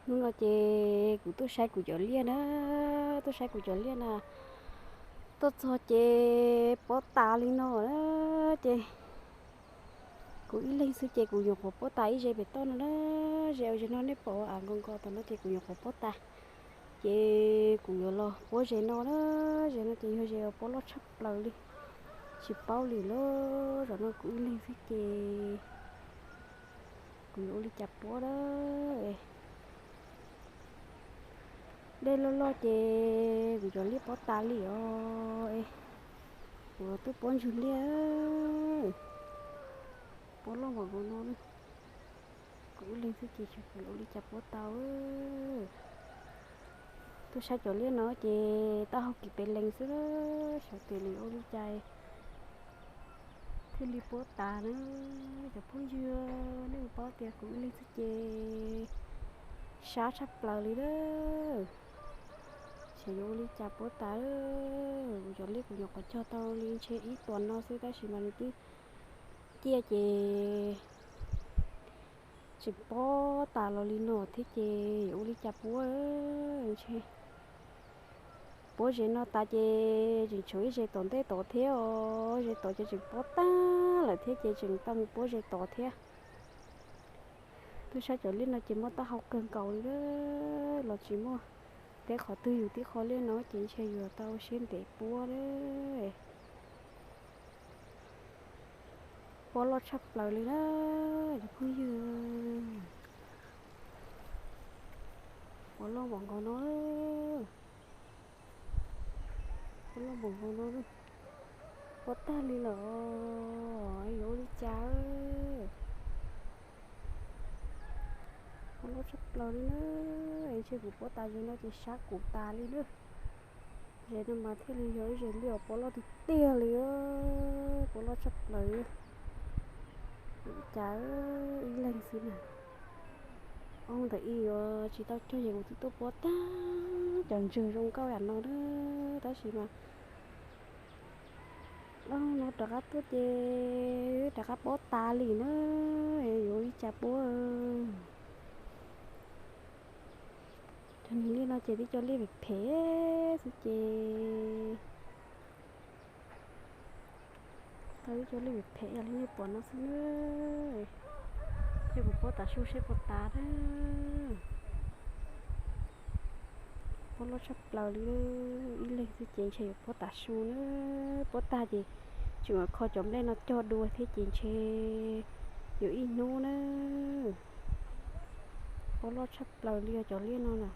Hnub no ces kuv tuaj saib kuv cov liaj na, tuaj saib kuv cov liaj na, tuaj txog ces pob tas li no na, ces kuv ib leeg xwb ces kuv nyuam qhuav pob tas ib ze pem toj no na, ze ua ze no nej pom av nkaus nkaus tom no ces kuv nyuam qhuav pob tas, ces kuv yuav los puab ze no na, ze no ces yog ze uas pob loj tshaj plaws li, tsis paub li lawm, zaum no kuv ib leeg xwb ces kuv yuav ua li cas puab na. Dej loj loj ces kuv cov liaj pob tas li os. Kuv tuaj puab ntswg liaj, pob loj npaum nkaus no, kuv ib leeg xwb ces kuv yuav ua li cas puab tau. Tuaj saib cov liaj no ces taub hau kis pes lees xwb, xyov tes li ua li cas thiaj li puab tas na. Cov phooj ywg, nej paub tias kuv ib leeg xwb ces sab tshaj plaws li na. Xyov yuav ua li cas puab tas. Kuv cov liaj kuv nyuam qhuav cog tau li ntshe ib tuas no xwb tab sis mas nws twb ciaj ces tseem pob tas los li no thiab ces yuav ua li cas puab. Ntshe puab ze no tas ces tseem tshuav ib ze tom ntej tod thiab os, ze tod ces tseem pob tag lawm thiab ces tseem tau mus puab ze tod thiab. Tuaj saib cov liaj no ces muaj taub hau kawg nkaus li, los tsis muaj teb qhov twg yus tib qho liaj no ces ntshe yus tau siab ntev puab lawm. Pob loj tshaj plaws li na, cov phooj ywg. Pob loj npaum nkaus no, pob loj npaum nkaus no, pob tag li lawm, yuav ua li cas. Pob loj tshaj plaws li na, ntshe kuv puab tas ze no ces sab kuv tas li na. Ze no mas thiaj li yog ib ze liaj uas pob loj tiag tiag li, pob loj tshaj plaws. Ua li cas ib leeg xwb na. Ob ntawm ib yuav tsis tau cog ces kuv twb tuaj puab tag cov ntswg zoo nkauj yam no na, tab sis mas no rov qab tuaj ces rov qab pob tas li na, yuav ua li cas puab. Cov niag liaj no ces twb cov liaj phem phem xwb ces tau ib co liaj phem phem yog li nej pom no xwb na. Ces kuv puab tav su seb puab tas na. Puab loj tshaj plaws li, ib leeg xwb ces ntshe yuav puab tav su na. Puab tag ces tseem kho cov nplej no cog dua thiab ces ntshe yuav ib hnub na. Puab loj tshaj plaws li os cov liaj no na.